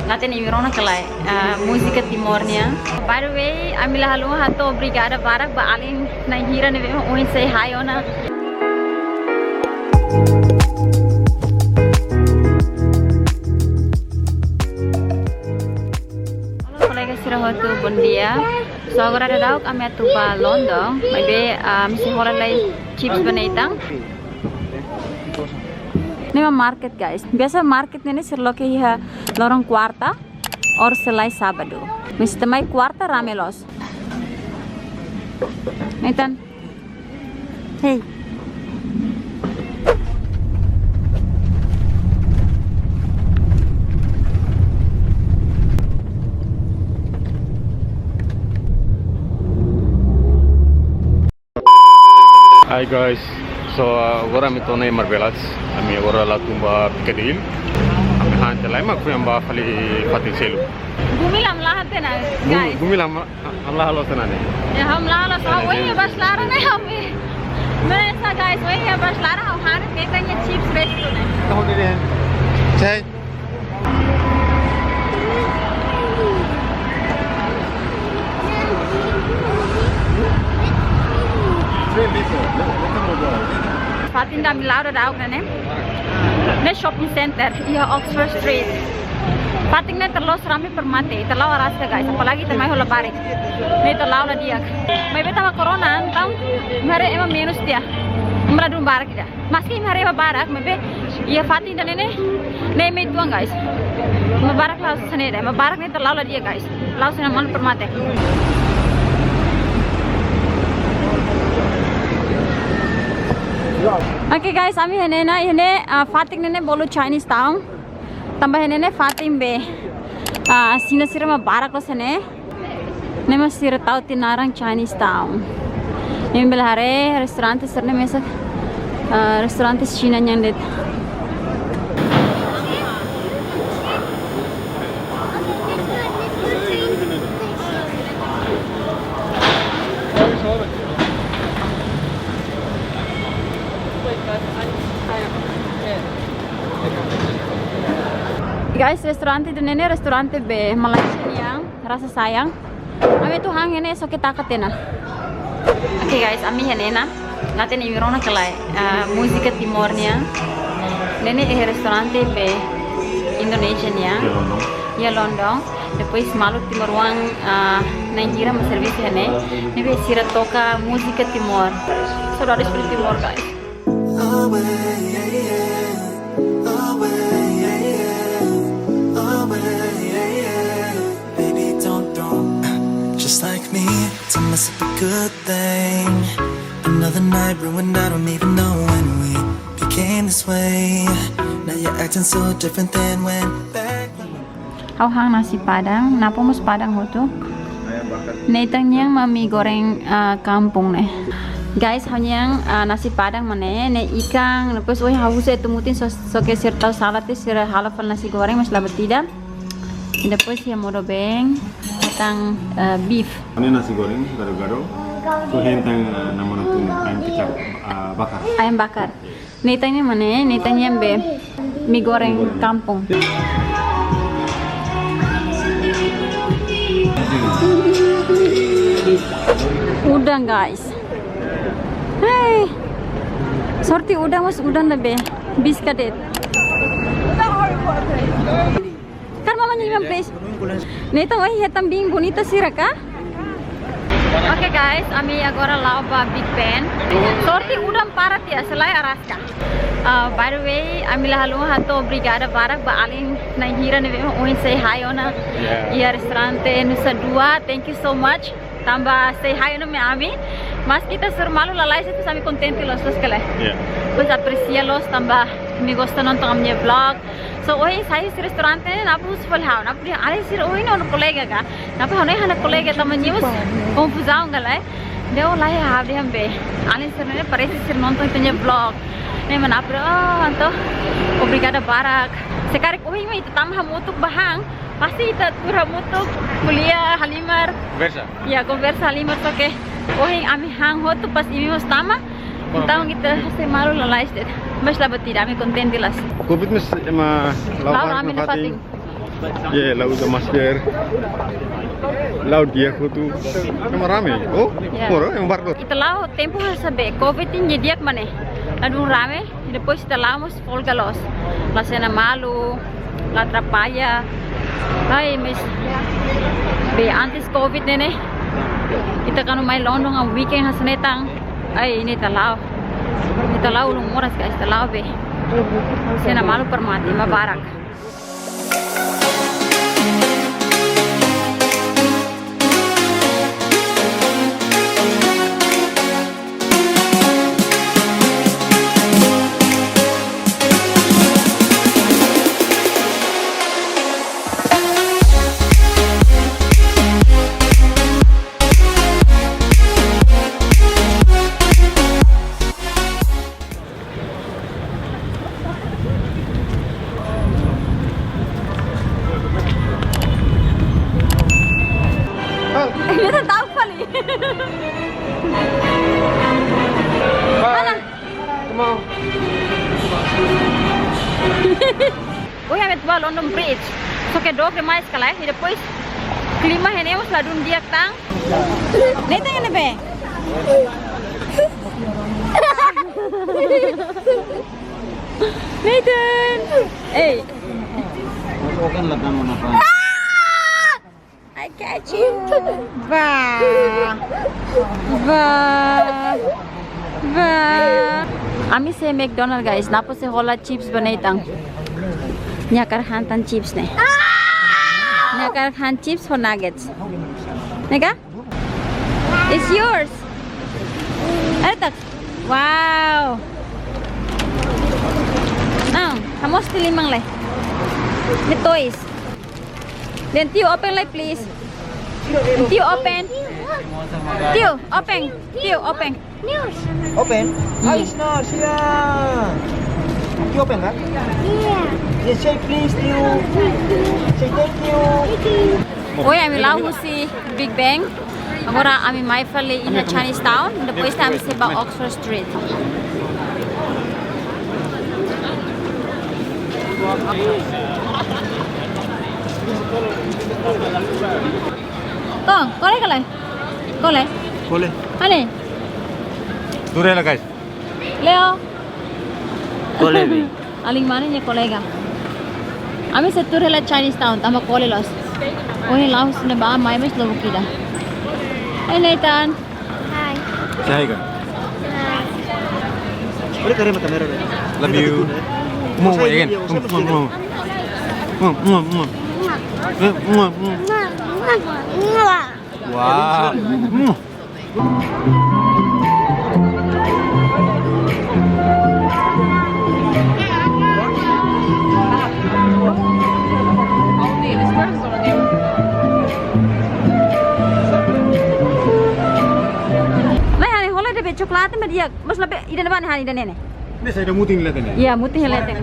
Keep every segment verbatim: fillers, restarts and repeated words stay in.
La hatene imi rona ka lae, ah, múzika Timor nian. By the way, ami la haluha hato'o obrigada barak ba alin na'in hira ne'ebé mak ohin say hi ona. Halo kolega sira hotu, bom dia. So agora daudauk ami atu bá London, maibé, ah, ami sei hola lai chips ba Nathan. Ne'e mak market, guys. Biasa market ne'e ne'e sira loke iha loron kuarta, or selae sábadu. Maibé ita mai kuarta rame loos. Nathan. Hey. Hi guys, so, uh, agora ami to'o iha Marbella, ami agora la tun ba Piccadilly, ami han tiha lai mak foin ami bá fali fatin seluk. Bumi la, ami la han tiha ona, guys. Bumi la, ami la han loos tiha ona ne'e. Ya, ami la han loos, ha'u iha bus laran ne'e, ami. Mesa, guys, ha'u iha bus laran, ha'u han, Nathan nia chips restu ne'e. Kamu diri, Cai. Fatin ida ami la'o daudauk ne'e, ne'e shopping center iha Oxford Street. Fatin ne'e ita la'o rame para mate, ita la'o araska, guys, apalagi ita mai hola barik. Ne'e ita la'o la di'ak. Maibé tanba corona, entaun imi haree ema menus tiha. Ema ladún barak ida. Maski imi haree ema barak, maibé iha fatin ida ne'e ne'e, ne'e ema uitoan, guys. Ema barak la'o hanesan ne'e, ema barak ne'e ita la'o la di'ak, guys. La'o hanesan malu para mate. Oke guys, ami iha ne'e ona, iha ne'e, ah, fatin ne'e ne'e bolu Chinese Town. Tanba iha ne'e ne'e fatin be, ah, Xina sira mak barak loos iha ne'e. Ne'e mak sira tau tiha naran Chinese Town. Imi bele haree restaurante sira-ne'e mesak, ah, restaurante Xina nian de'it. Guys, restaurante ida ne'e ne'e restaurante be Malaysia nian, rasa sayang. Ami atu han iha ne'e só ke taka tiha ona. Oke guys, ami iha ne'e ona. La hatene imi rona ka lae, ah, múzika Timor nian. Ne'e ne'e iha restaurante be Indonesia nian. Iha London. Iha London. Depois malu timoroan, ah, na'in hira mak servisu iha ne'e. Ne'ebé sira toka múzika Timor. Saudades fali Timor, guys. Always, yeah, yeah. Always, yeah, yeah. Always, yeah, yeah. Baby, don't, don't. Just like me, to mess up a good thing. Another night ruined, I don't even know when we became this way. Now you're acting so different than when back when. Ha'u han nasi padang, Napo mós padang hotu. Nathan nian mak mi goreng, ah, kampung ne'e. Guys, ha'u-nian, ah, nasi padang mak ne'e, ne'e ikan, depois ohin ha'u husu atu mutin só, só ke sira tau salad, sira halo fali nasi goreng, mas la buat ida. Depois iha modo-been, tau, eh, beef. Ne'e nasi goreng gado-gado. Ha'u han tau, eh, nama nia tun, ayam kecap, eh, bakar. Ayam bakar. Nathan nian mak ne'e, Nathan nian be mi goreng kampung. Udang, guys. Hey. Sorte udang, mas udang ne'ebé bis ka de'it. Kan mama nyium, please. Nathan, wah, hetan biin bonita sira ka? Oke guys, ami agora la'o ba Big Ben. Sorte udang para tiha, selae araska. Ah, by the way, ami la haluha hato'o obrigada barak ba alin na'in hira ne'ebé mak ohin say hi ona. Yeah. Iha restaurante Nusa Dua, thank you so much. Tanba say hi ona mai ami. Maski ita sira malu lalais, ita sami kontente loos, loos ka lae. Yeah. Depois apresia loos tanba imi gosta nonton ami-nia vlog. So, ohin sai husi restaurante ne'e, Napo husu fali ha'u. Napo dehan alin sira ohin ona kolega ka? Napo hanoin ha'u-nia kolega, tanba ne'e mós konfuzaun ka lae. Dehan lae, ha'u dehan be, alin sira ne'e parese sira nonton ita-nia vlog. Ne'e mak Napo dehan, oh, entaun obrigada barak. Se karik ohin mak ita tama hamutuk ba han, pasti ita tuur hamutuk, ko'alia halimar. Konversa. Ya, konversa halimar, só ke ohin ami han hotu pas imi mós tama. Entaun ita sei malu lalais de'it. Mas la buat ida, ami kontente loos. Covid mós ema la'o, la'o barak rame iha fatin. Fatin. Ye, la uza masker. La'o di'ak hotu. Ema rame. Oh, Ya. Moro, ema barco. Ita la'o tempu hanesan ne'e, covid ne'e di'ak mak ne'e. Ladún rame, depois ita la'o mós folga loos. La sena malu, la atrapalla. Ai, maibé antes covid ne'e ne'e, ita kuandu mai London, ah, weekend hanesan ne'e tan. Ai, ne'e ita la'o. Ita la'o ulun moras, guys, ita la'o be. Sena malu para mate, ema barak. Ini tentang apa nih? Mana? Come on. Ohin ami atu bá London Bridge. Só ke dook demais kala, i depois klima iha ne'e mós ladún di'ak tan. Nathan, iha ne'ebé? Nathan! Ei. Ah! I catch you. Ba. Ba. Ba. Ami sei McDonald, guys. Nia apá sei hola chips ba Nathan. Nia hakarak han tan chips ne'e. Nia hakarak han chips ho nuggets. Ne'e ka? It's yours. Ada tak? Wow. Nah, kamu still limang leh. The toys. Then Tio open leh, please. Tio open. Tio open. Tio open. Open? Hmm. Ais, no, sia. Tio open, ha? Iya. Ya, say please, Tio. Say thank you. Ohin ami la'o husi Big Ben. Agora ami mai fali iha Chinese Town, depois ami sei bá Oxford Street. Tong, kole kole. Kole. Kole. Ane. Tuur hela, guys. Leo. Kole, bi. Alin mane nia kolega. Ami sei tuur hela Chinese Town, tanba kole loos. Ohin la'o husi ne'ebá mai mós lubuk ida. Hey, Nathan. Hi. Say hi, kak. Hi. Boleh tarik kamera, deh? Love you. More, more again. More, more, more. More, more, more. More, more, more. Wow. More. Mai, hani, hola ida be chocolate mak di'ak. Mas la be, ida-ne'ebá ne'e, hani, ida-ne'e ne'e. Ne'e sai ida mutin la tene. Iya, mutin la tene.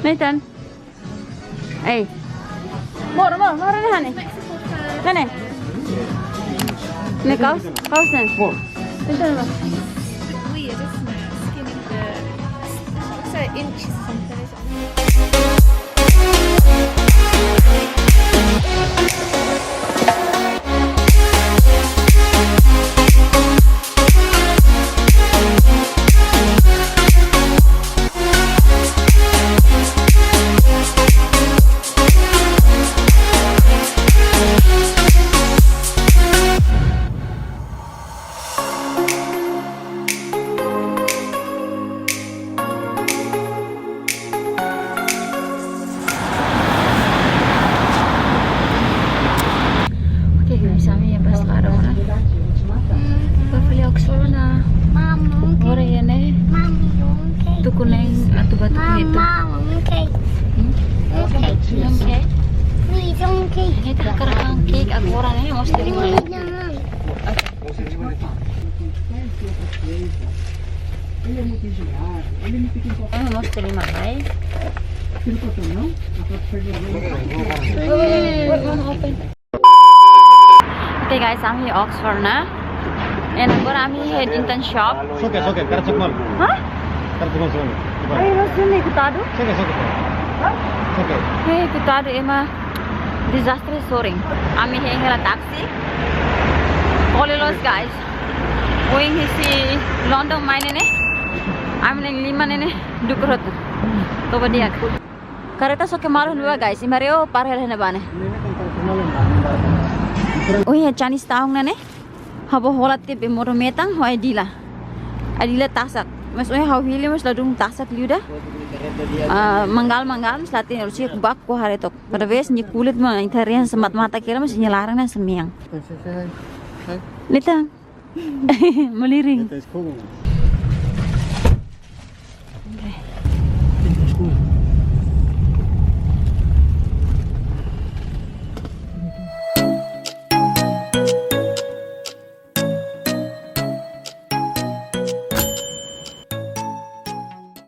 Nathan. Ei. Moro, moro, moro, ne'e, hani. Ne'e, ne'e. Ne'e kaus, kaus ne'e. Moro. Nathan, moro. Weird, isn't it? Skinny bird. Looks like inches or something, isn't it? Oke, kami sami ya pas laro, ah. Hopefully Oxford ona. Mama, oke. Ora ya ne. Mama, oke. Tuku neng atu batu itu. Mama, oke. Hmm? Oke. Oke. Please, oke. Ini tak kerang cake aku orang ini mesti lima. Please, jangan. Ah, mesti lima, hai. Wait, wait, wait, open. Oke guys, ami Oxford ona. And agora ami iha Dintan Shop. Soke, soke, karik soke malu. Hah? Karik soke malu. Ai, no sini kutadu. Soke, soke. Soke. Hei, kutadu ema dezastre sorin. Ami hein hela taksi. Kole loos, guys. Ohin husi London mai ne'e ne'e. Ami na'in lima ne'e ne'e dukur hotu. Toba di'ak. Kareta soke malu ne'ebá, guys. Imi haree ó, para hela iha ne'ebá ne'e. Ohin iha Chinese Town ne'e ne'e. Ha'u bá hola tiha be modo metan, ho ai-dila. Ai-dila tasak. Mas ohin ha'u hili mas ladún tasak liu ida. Ah, manggal, manggal, mas la hatene, ha'u sei baku haree took. Kada vez nia kulit mak ita haree hanesan mata-mata hela, mas nia laran hanesan mean. Leten. Malirin.